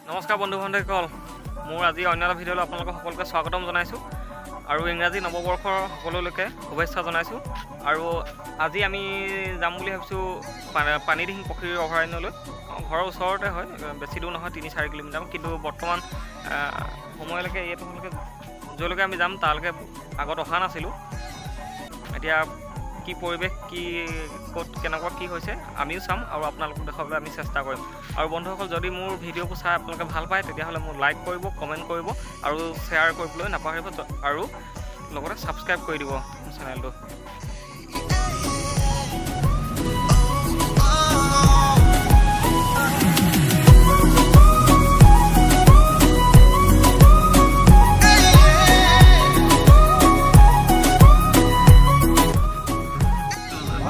নমস্কাৰ বন্ধু বান্ধৱীসকল, মোৰ আজি অন্য এটা ভিডিঅ'লৈ আপোনালোকক সকলোকে স্বাগতম জনাইছোঁ আৰু ইংৰাজী নৱবৰ্ষৰ সকলোলৈকে শুভেচ্ছা জনাইছোঁ। আৰু আজি আমি যাম বুলি ভাবিছোঁ পানীদিহিং পক্ষী অভয়াৰণ্যলৈ। ঘৰৰ ওচৰতে হয়, বেছি দূৰ নহয়, 3-4 কিলোমিটাৰ। কিন্তু বৰ্তমান সময়লৈকে এইটোলৈকে য'লৈকে আমি যাম, তালৈকে আগত অহা নাছিলোঁ। এতিয়া কি পৰিৱেশ, কি ক'ত কেনেকুৱা কি হৈছে, আমিও চাম আৰু আপোনালোকক দেখুৱাবলৈ আমি চেষ্টা কৰিম। আৰু বন্ধুসকল, যদি মোৰ ভিডিঅ'বোৰ চাই আপোনালোকে ভাল পায়, তেতিয়াহ'লে মোক লাইক কৰিব, কমেণ্ট কৰিব আৰু শ্বেয়াৰ কৰিবলৈ নাপাহৰিব আৰু লগতে ছাবস্ক্ৰাইব কৰি দিব মোৰ চেনেলটো।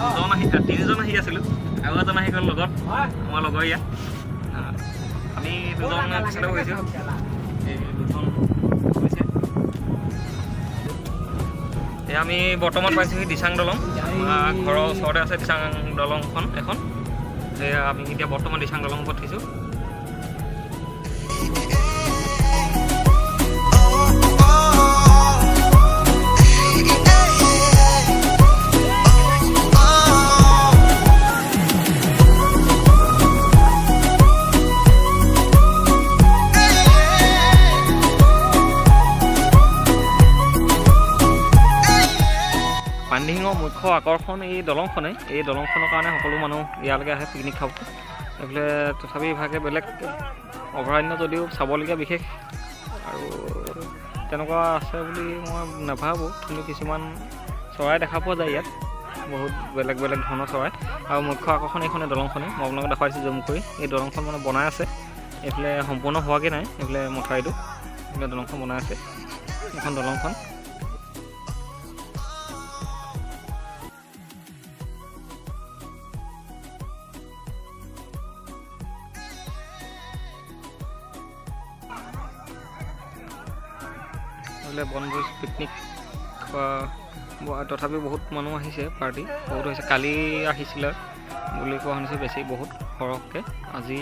দুজন আহি, তিনিজন আহি আছিলোঁ আৰু এজন আহি গ'ল লগত, আমাৰ লগৰীয়া। আমি দুজন পিছতে বহিছোঁ, এই দুজন গৈছে। এতিয়া আমি বৰ্তমান পাইছোঁহি দিচাং দলং। আমাৰ ঘৰৰ ওচৰতে আছে দিচাং দলংখন এখন। এয়া আমি এতিয়া বৰ্তমান দিচাং দলং ওপৰত উঠিছোঁ। পানীদিহিঙৰ মুখ্য আকৰ্ষণ এই দলংখনেই। এই দলংখনৰ কাৰণে সকলো মানুহ ইয়ালৈকে আহে পিকনিক খাব। এইফালে তথাপি ইভাগে বেলেগ অভয়াৰণ্য যদিও চাবলগীয়া বিশেষ আৰু তেনেকুৱা আছে বুলি মই নাভাবোঁ, কিন্তু কিছুমান চৰাই দেখা পোৱা যায় ইয়াত, বহুত বেলেগ বেলেগ ধৰণৰ চৰাই। আৰু মুখ্য আকৰ্ষণ এইখনে দলংখনেই। মই আপোনালোকক দেখুৱাইছোঁ জুম কৰি। এই দলংখন মানে বনাই আছে, এইফালে সম্পূৰ্ণ হোৱাগৈ নাই। এইফালে মথাউৰিটো, এইফালে দলংখন বনাই আছে, এইখন দলংখন। এইফালে বনভোজ পিকনিক খোৱা। তথাপিও বহুত মানুহ আহিছে, পাৰ্টি বহুত হৈছে। কালি আহিছিলে বুলি কোৱা শুনিছোঁ বেছি বহুত সৰহকৈ। আজি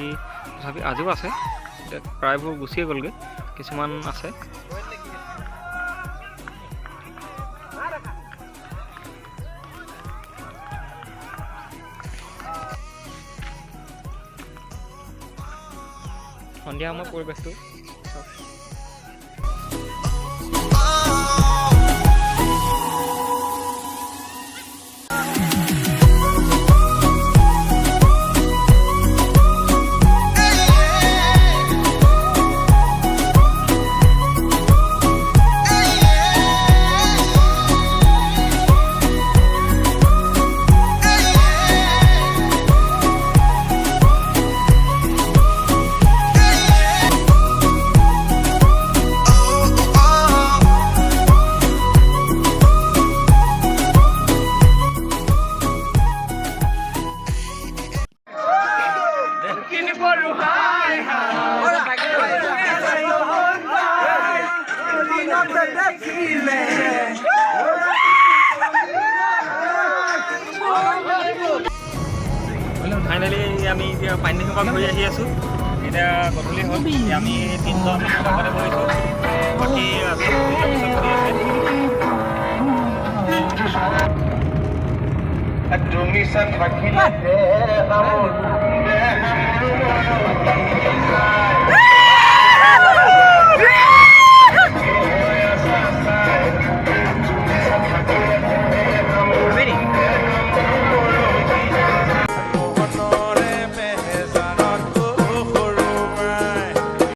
তথাপি আজিও আছে। এতিয়া প্ৰায়বোৰ গুচিয়ে গ'লগৈ, কিছুমান আছে। সন্ধিয়া সময় পৰিৱেশটো চাওক। ফাইনেলি আমি এতিয়া পানীদিহিঙৰ পৰা ঘূৰি আহি আছোঁ। এতিয়া গধূলি হ'ল। এতিয়া আমি তিনিজন লগতে বহিছোঁ, বাকী আজি দুজন পিছত বহি আছে। তুমি থাকিলে দেহা মোৰ, দেহা মোৰ মন যায়।